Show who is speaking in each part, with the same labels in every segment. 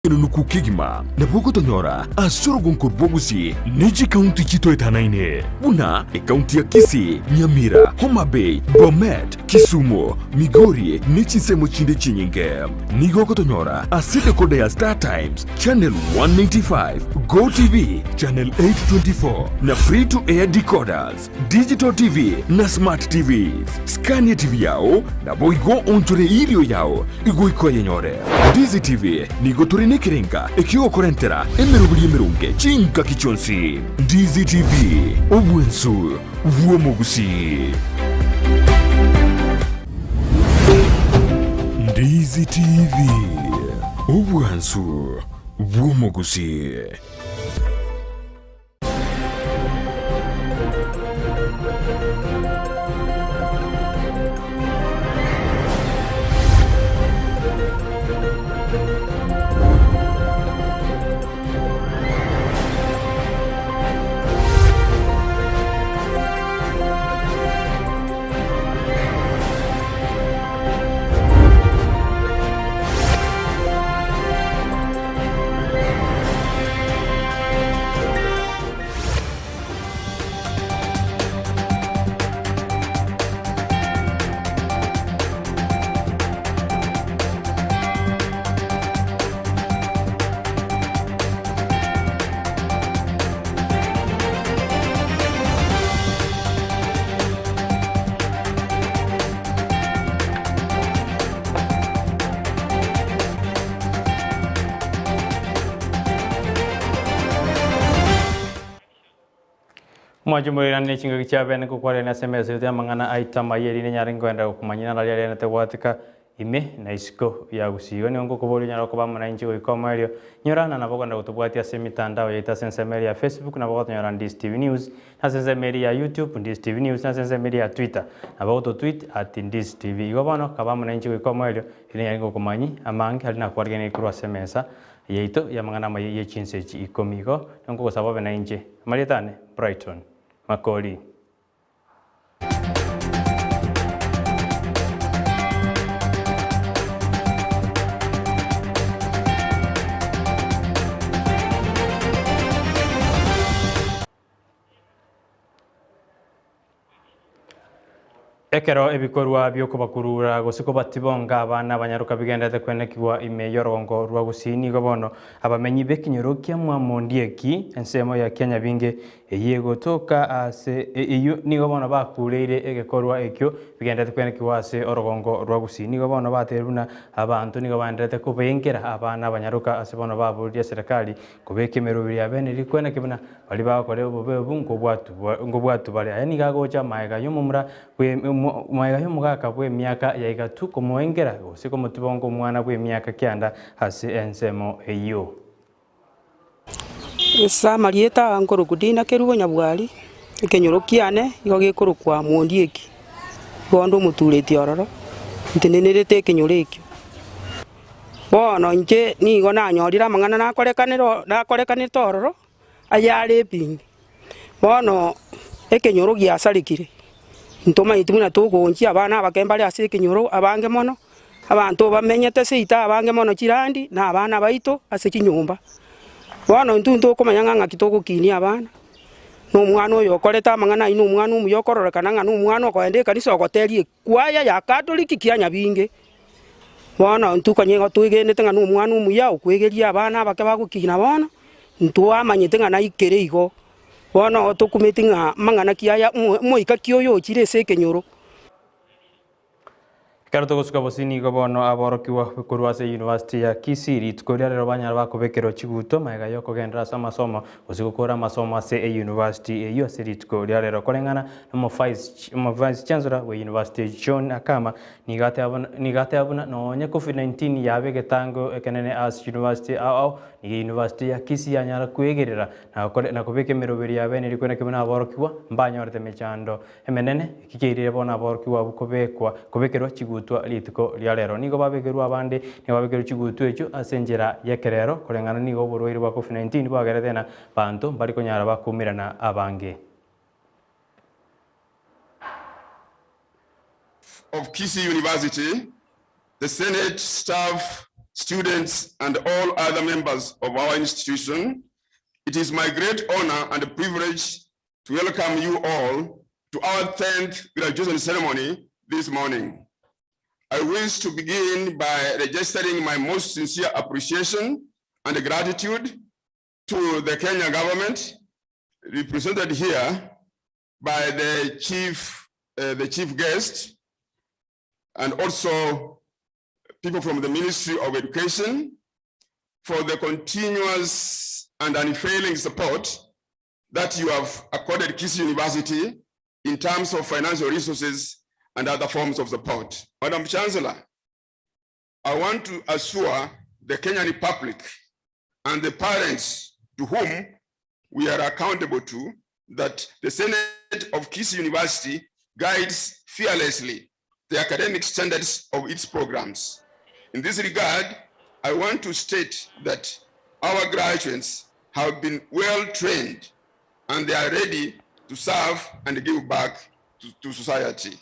Speaker 1: Enunuku kegima nabo ogotonyora ase orogonko rwa Gusii ne chikaunti chitoetanaine buna ekaunti ya Kisii, Nyamira, Homa Bay, Bomet, Kisumu, Migori ne chinsemo chinde chinyinge. Nigo ogotonyora ase decoder ya Star Times, Channel 195, Go TV, Channel 824 na Free to Air decoders, Digital TV na Smart TVs. Scan etibi yao, naboigo oonchore erio yao igoika oyenyore. Ndizi TV nigo tore nekerenga ekiogokorentera emeroberi emeronge chingaki chionsi. Ndizi TV, obwensu bw'omogusii. Ndizi TV, obwansu bw'omogusii.
Speaker 2: Omwancho moirane ne chingaki chia bene ngokwarerania ase emesa yaito y'amang'ana aito amaya erinde nyare nkoenderera gokomanyia nararia riaenete gwatika ime na isiko ya gusii. Igo nigo ngokoboria onyare koba amo nainche goika omoerio. Nyora na nabo okogenda gotobwatia ase emitandao yaito ase ensemo eria ya Facebook nabo ogotonyora Ndisi TV News, na ase ensemo eria ya YouTube Ndisi TV News, na ase ensemo eria ya Twitter nabo ogototweet at Ndisi TV. Igo bono kaba amo nainche goika omoerio erinde nyare ngokomanyi amange aria nakwarigeneiri korwa ase emesa yaito y'amang'ana amaya ye chinsa echi ikomi. Igo nigo nkogosaba obe nainche. Amarieta ane, Brighton Makori. Ekero ebikorwa bi'okobakurura gose kobatibonga abana abanyaroka bigenderete kwenekigwa ime y'orogongo rwa Gusii, nigo bono abamenyi b'ekenyoro kia Mwamondieki, ensemo ya Kianyabinge eyio egotoka ase eyio nigo bono bakureire egekorwa ekio bigenderete kwenekigwa ase orogongo rwa Gusii. Nigo bono batebirie buna abanto nigo baendererete kobenkera abana abanyaroka ase bono baboririe eserekari kobeka emeroberi ya bene rikweneke buna Baria bagokora obobe obo nkobwatwa bare. Aya nigo agocha magega y'omomura magega y'omogaka bw'emiaka ya igatu komoengera gose komotibonga omwana bw'emiaka kianda ase ensemo eyio.
Speaker 3: Ase amarieta aya nkorokwa Dina Kerubo Nyabwari, ekenyoro kiane nigo gekorokwa Mondieki, igo onde omotureti ororo, ntenenerete ekenyoro ekio. Bono inche nigo nanyorire amang'ana nakorekanire nakorekanete ororo, ayare ebinge. Bono ekenyoro giasarekire, ntomanyeti buna togoonchia abana abake mbare ase ekenyoro abange mono, abanto bamenyete seito abange mono chirandi, na abana baito ase chinyomba. Bono intwe ntokomanya ng'a ng'aki togokinia abana, na omwana oyo okorete amang'ana ayio na omwana omuya okororekana ng'a na omwana okoenda ekanisa ogoteria ekwaya ya Katoliki kia Nyabinge. Bono intwe konya igo twegenete ng'a nomwana omuya okwegeria abana abake bagokina bono, ntwamanyete ng'a naikere igo. Bono tokumeti ng'a amang'ana ki aya omoika ki oyo ochire ase ekenyoro.
Speaker 2: Ekero togosuka bosio nigo bono aborokigwa korwa ase University ya Kisii rituko ria rero banyara bakobekerwa chiguto magega yokogenderera ase amasomo gose gokora amasomo ase eyunivasiti eyio ase rituko ria rero koreng'ana Omo-Vice Chancellor bwe University John Akama nigo ateba buna nonye Covid-19 yaba egetango ekenene ase chiyunivasiti ao ao, nigo eyunivasiti ya Kisii yanyara kwegerera na kobeka emeroberi ya bene eria kwenaki buna aborokigwa mbanyorete emechando emenene eki keirire bono aborokigwa abwo kobekwa kobekerwa chigutwa rituko ria rero. Nigo babekerwe abande nigo babekerwe chigutwa echio ase enchera y'ekerero koreng'ana nigo oborwaire bwa Covid-19 bwagerete na banto mbari konyara bakumirana abange.
Speaker 4: Of Kisii University, the Senate staff, students, and all other members of our institution, it is my great honor and privilege to welcome you all to our 10th graduation ceremony this morning. I wish to begin by registering my most sincere appreciation and gratitude to the Kenya government, represented here by the chief, the chief guest, and also people from the Ministry of Education for the continuous and unfailing support that you have accorded Kisii University in terms of financial resources and other forms of support. Madam Chancellor, I want to assure the Kenyan public and the parents to whom we are accountable to that the Senate of Kisii University guides fearlessly the academic standards of its programs. In this regard, I want to state that our graduates have been well trained and they are ready to serve and give back to, to society.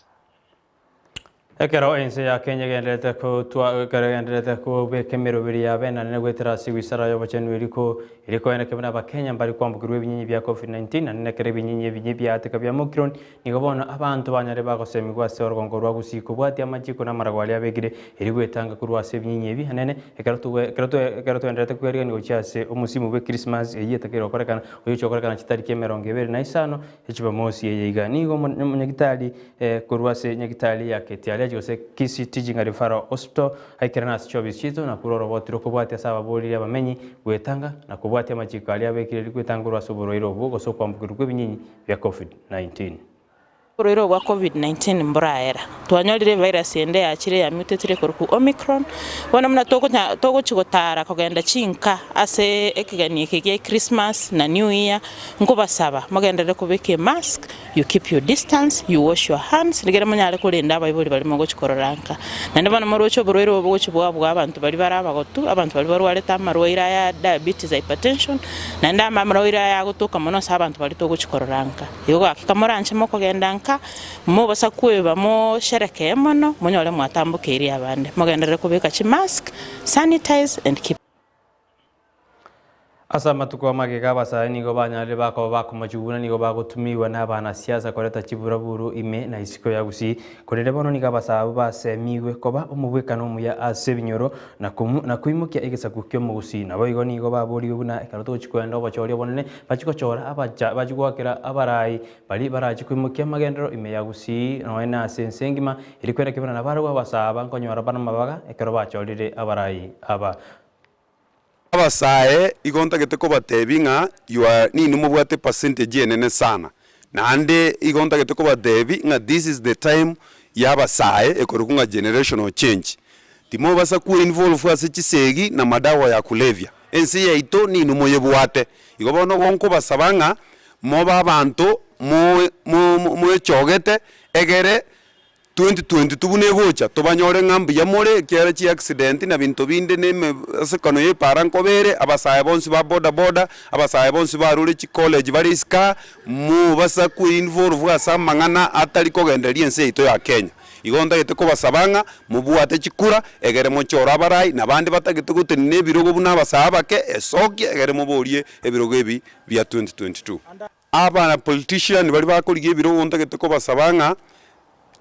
Speaker 2: Ekero ense ya Kenya egendererete gotwa ekero egendererete kobeka emeroberi yabe enene goetera ase ewisara y'obochenu eriko erikoeneka buna abakenya mbari kwambukirwa ebinyinyi bia Covid-19 naende ekero ebinyinyi ebinyi biateka bia Omicron nigo bono abanto banyare bagosemigwa ase orogongo rwa Gusii kobwatia amachiko na amarago aria abekire eri gwetanga korwa ase ebinyinyi ebi anene ekero togwe ekero twe ekero twenderete kwerigania gochia ase omosimu bwe Christmas eyio etakeire gokorekana oyochia gokorekana chitariki emerongo ebere na isano Echibamosi eye iga nigo omonyagitari korwa ase nyagitari ya Ketiarechi gose Kisii Teaching and Referral Hospital aikerane ase chiofisi chiaito na korwa oroboti rokobwatia ase ababoriri abamenyi gwetanga na kobwatia amachiko aria abekire erio gwetanga korwa ase oborwaire obwo gose okwambokerwa kw'ebinyinyi bia Covid-19.
Speaker 5: Oborwaire obwa Covid-19 mboraera. Twanyorire evirus ende yachire ya mutatire ekorokwa Omicron, bono buna tokonya togochi gotara kogenda chinka ase ekegeni eke gia Christmas na New Year, nkobasaba mogenderere kobeka emask, you keep your distance, you wash your hands, rigere monyare korenda abaibori baria mogochi korora nka. Naende bono moroche oborwaire obo bogochi bwabua abanto baria bare abagotu, abanto baria barwarete amarwaire aya diabetes, hypertension, naende amarwaire aya agotoka mono ase abanto baria togochi korora nka. Igo gaki kamoranche mokogenda nka, mobasa kweba mosherekee mono, monyore mwatambokeirie abande. Mogenderere kobeka chimask, sanitize and keep.
Speaker 2: Ase amatuko amagega abasae nigo banyarire bakoba bakomochigwa buna nigo bagotumiwa n'abanasiasa koreta chiburaburu ime na isiko ya Gusii. Korende bono nigo abasae abwo basemigwe koba omobwekano omuya ase ebinyoro na na koimokia egesaku ki'omogusii. Naboigo nigo baborigwe buna ekero togochia koenda obochori obonene bachie gochora abacha bachie goakera abarai baria barachie koimokia amagenderero ime ya Gusii nonya na ase ense engima, erio kwenda kebera nabarabwo abasae aba nkonyora bare amabaga ekero bachorire abarai aba.
Speaker 6: Abasae igo ntagete kobatebi ng'a you are ninwe mobwate percentage enene sana, naende igo ntagete kobatebi ng'a this is the time ya abasae ekorokwa ng'a generational change. Timobasa kwe involve ase chisegi na madawa ya kulevya, ense yaito ninwe moyebwate. Igo bono igo nkobasaba ng'a mobe abanto moe mo moechogete egere 2022 buna egocha, tobanyore ng'a mbuya more, ekiagera chiaccident na binto binde na emebasekano ya epaara nkoba ere, abasae bonsi ba boda boda, abasae bonsi barure chicollege bare isiko aa, mobasa kweinvolve ase amang'ana atari kogendereria ense yaito ya Kenya. Igo ntagete kobasaba ng'a mobwate chikura, egere mochore abarai, na abande batagete gotenena ebirogo buna abasae abake, esokia egere moborie ebirogo ebi bia 2022. Aba politician baria bakorigia ebirogo ntagete kobasaba ng'a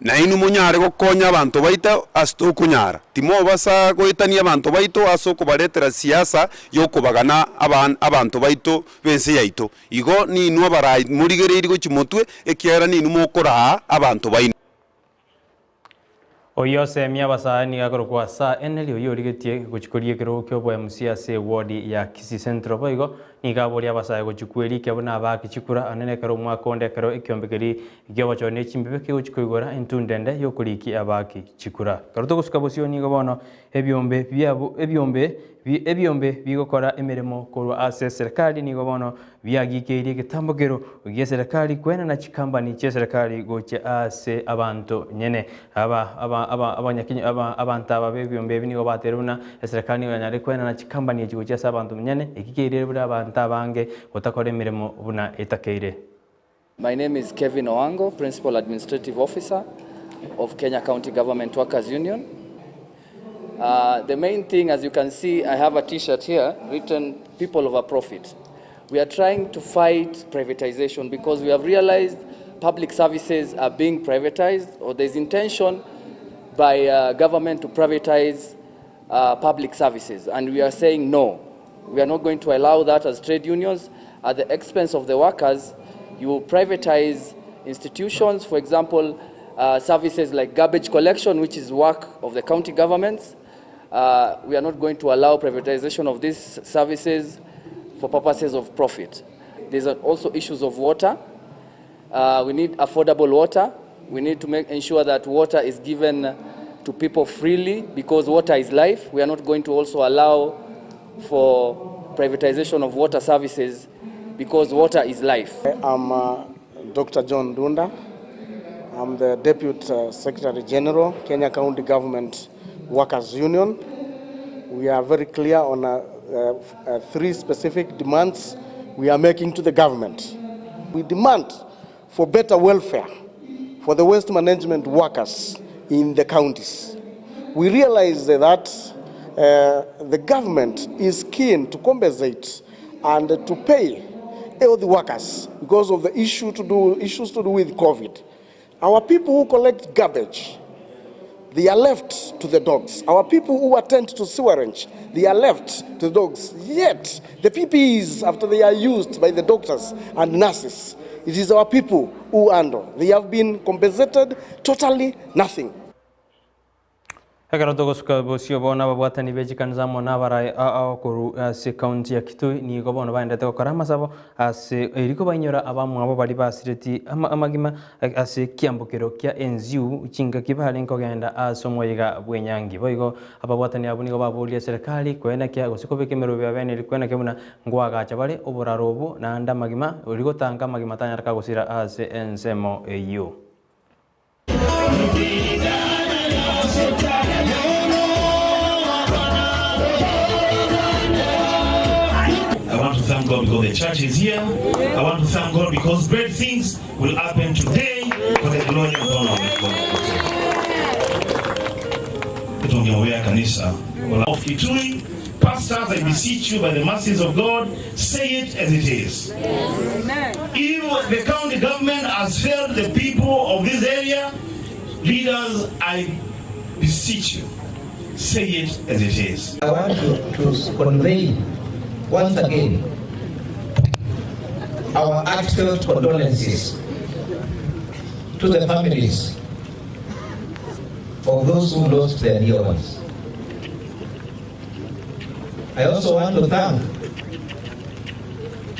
Speaker 6: nainwe monyare gokonya abanto baito ase tokonyara. Timobasa goetania abanto baito ase okobaretera siasa yokobagana aban abanto baito b'ense yaito. Igo ninwe abarai morigereirie gochia motwe ekiagera ninwe mokoraa abanto baino.
Speaker 2: Oyio osemia abasae nigo akorokwa Sir Eneli oyio origetie gochia koria ekerogo kia obo-MC ase eward ya Kisii Central. Boigo nigo aboria abasae gochia kwerikia buna abaaki chikura anene ekero omwaka onde ekero ekiombe keria gi'obochori ne chimbibe kegochia koigora entundo ende y'okorikia abaaki chikura. Ekero togosuka bosio nigo bono ebiombe biabo ebiombe ebiombe bigokora emeremo korwa ase eserekari nigo bono Biagikeirie egetambokero gi'eserekari kwenena chikambani chi'eserekari gochia ase abanto nyene. Aba aba aba abanyakenyo aba abanto aba b'ebiombe ebi nigo bateire buna eserekari nigo yanyarire kwenena chikambani echi gochia ase abanto nyene, eki keirire buna abanto abange gotakora emeremo buna etakeire.
Speaker 7: My name is Kevin Owango, Principal Administrative Officer of Kenya County Government Workers Union. Uh, the main thing, as you can see, I have a t-shirt here written People Over Profit. We are trying to fight privatization because we have realized public services are being privatized, or there's intention by uh, government to privatize uh, public services. And we are saying no. We are not going to allow that as trade unions at the expense of the workers. You will privatize institutions, for example, uh, services like garbage collection, which is work of the county governments. Uh, we are not going to allow privatization of these services for purposes of profit. There's also issues of water. Uh, we need affordable water. We need to make, ensure that water is given to people freely because water is life. We are not going to also allow for privatization of water services because water is life.
Speaker 8: I'm uh, Dr. John Dunda. I'm the Deputy uh, Secretary General, Kenya County Government Workers Union. We are very clear on uh, uh, three specific demands we are making to the government. We demand for better welfare for the waste management workers in the counties. We realize that uh, the government is keen to compensate and to pay health workers because of the issue to do, issues to do with COVID. Our people who collect garbage, they are left to the dogs. Our people who attend to sewerage, they are left to the dogs. Yet, the PPEs, after they are used by the doctors and nurses, it is our people who handle. They have been compensated totally nothing.
Speaker 2: Ekero togosuka bosio bono ababwatani bechikanisa amo na abarai aokoru ase county ya Kitui nigo bono baendete gokora amasabo ase eriko bainyora abamwabo bari basireti amagima ase kiambukero kia enziu chingaki bare nkogenda ase omoyiga bw'enyangi boigo ababwatani abo nigo baboria serikali kwenekia gose kobeka emerobe yabene eri kwenekia buna ngwagacha bare oboraro obo naende amagima ori gotanga amagima tanyareka gosira ase ensemo eywo.
Speaker 9: I want to thank God because the church is here. I want to thank God because great things will happen today for the glory and honor of God. Tungeombea kanisa of Kitui. Pastors, I beseech you by the mercies of God, say it as it is. If the county government has failed the people of this area, leaders, I beseech you, say it as it is.
Speaker 10: I want to, to convey once again our heartfelt condolences to the families of those who lost their dear ones. I also want to thank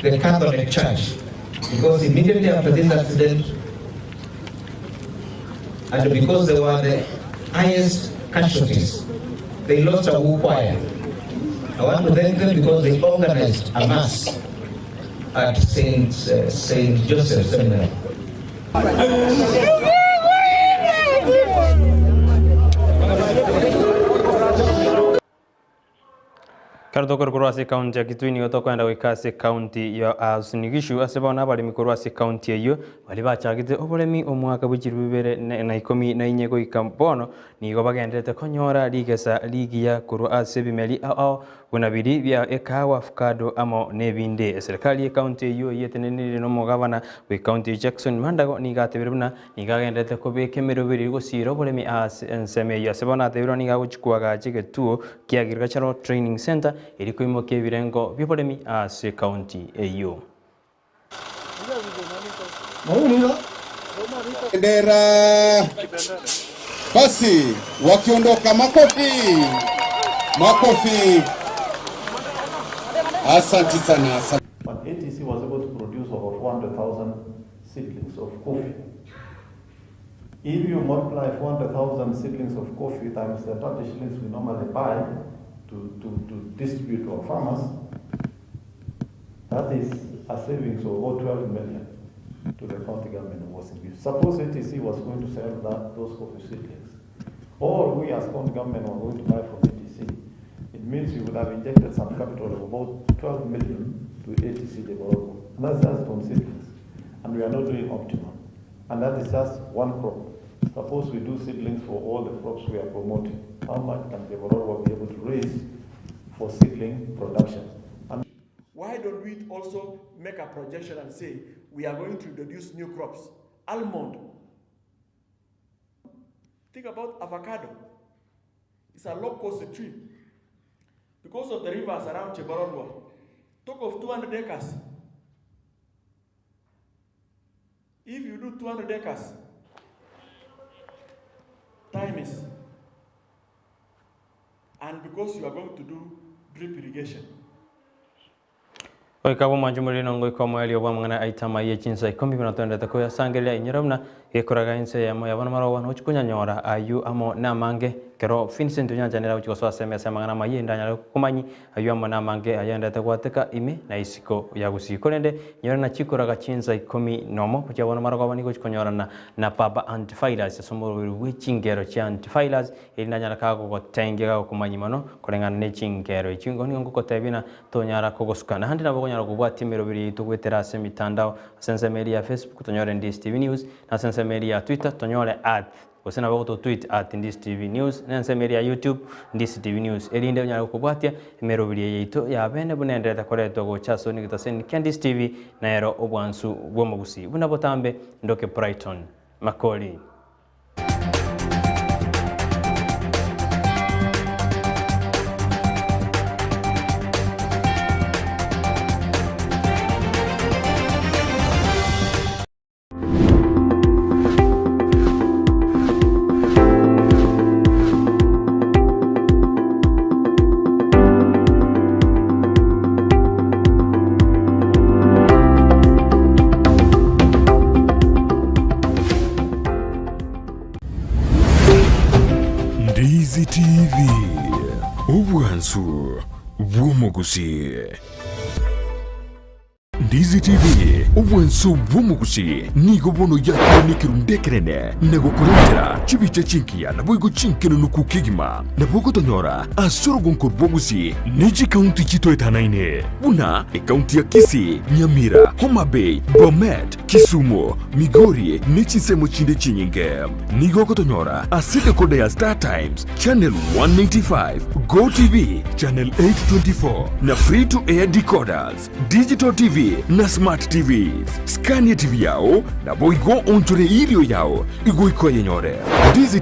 Speaker 10: the Catholic Church because immediately after this accident, and because they were the highest casualties, they lost a whole choir. I want to thank them because they organized a mass at St. Uh, St. Joseph Seminary.
Speaker 2: Kero tokorwa ase ekaunti ya Kitui nigo tokoenda goika ase ekaunti ya Uasin Gishu ase bono abaremi korwa ase ekaunti eywo bari bachagete oboremi omwaka bwa chiribu bibere na ikomi na inye goika bono nigo bagenderete konyora rigesa rigiya korwa ase ebimeri ao ao buna biri bia ekahawa, avocado amo na ebinde. Eserikali ya ekaunti eywo yetenenire na omogabana bwa ekaunti Jackson Mandago nigo atebire buna nigo agenderete kobeka emeroberi gosira oboremi ase ensemo eywo ase bono atebire nigo agochikwa agacha egetuo kia Agricultural Training Center eri koimokia ebirengo bia oboremi ase ekaunti eywo.
Speaker 11: Bendera basi, wakiondoka, makofi, makofi. Asante sana, asante.
Speaker 12: But ATC was able to produce over 400,000 seedlings of coffee. If you multiply 400,000 seedlings of coffee times the 30 shillings we normally buy to, to, to distribute to our farmers, that is a savings of about 12 million to the county government of Uasin Gishu. Suppose ATC was going to sell that, those coffee seedlings, or we as county government were going to buy from ATC, it means we would have injected some capital of about 12 million to ATC development. And that's just on seedlings. And we are not doing optimum. And that is just one crop. Suppose we do seedlings for all the crops we are promoting. How much can Chebororwa be able to raise for seedling production? And
Speaker 13: Why don't we also make a projection and say we are going to introduce new crops? Almond. Think about avocado. It's a low cost tree. Because of the rivers around Chebororwa, talk of 200 acres. If you do 200 acres, time is. And because you are going to do drip irrigation.
Speaker 2: Goika bomwancho morino ngoika omoerio bwa amang'ana aito amaiya chinsa ikomi buna toendete koyasangereria inyora buna gekoraga inse eyemo yabo namarogo nochi konyanyora aywo amo na amange kero Vincent Onyancha gochi gosoa ase emesa amang'ana amaiya ndanyare komanyi aywo amo na amange ayendete gwateka ime na isiko ya gusii korende inyora nachikoraga chinsa ikomi nomo gochia bono marogoba nigo gochi konyorana na baba antivirus ase omoroberi bwa chingero chia antivirus eri ndanyara kagogotengia gagokomanyi mono koreng'ana na echingero echi nigo ngogotebia na tonyara kogosuka naende nabo okonyara kobwatia emeroberi yaito goetera ase emitandao ase ensemo eri ya Facebook tonyore Ndisi TV News na ase ensemo eri ya Twitter tonyore at gose nabo ogototweet at Ndisi TV News na ensemo eri ya YouTube Ndisi TV News erinde onyare kobwatia emeroberi eye yaito ya bene buna enderete koretwa gocha ase onigetaseni kia Ndisi TV nero obwansu bwa omogusii buna botambe ndoke Brighton Makori.
Speaker 1: Ndizi TV, obwansu bw'omogusii. Ndizi TV, obwansu bw'omogusii nigo bono yakire nekerundu ekerene na gokorentera chibicha chinkiya naboigo chinkenenuku kegima. Nabo ogotonyora ase orogonko rw'ogusii ne chikaunti chitoetanaine buna ekaunti ya Kisii, Nyamira, Homa Bay, Bomet, Kisumu, Migori ne chinsemo chinde chinyinge. Nigo ogotonyora ase decoder ya Star Times, Channel 195, Go TV, Channel 824 na Free to Air decoders, Digital TV na Smart TVs. Scan ye TV yao naboigo onchore irio yao igoika oyenyore. Ndizi.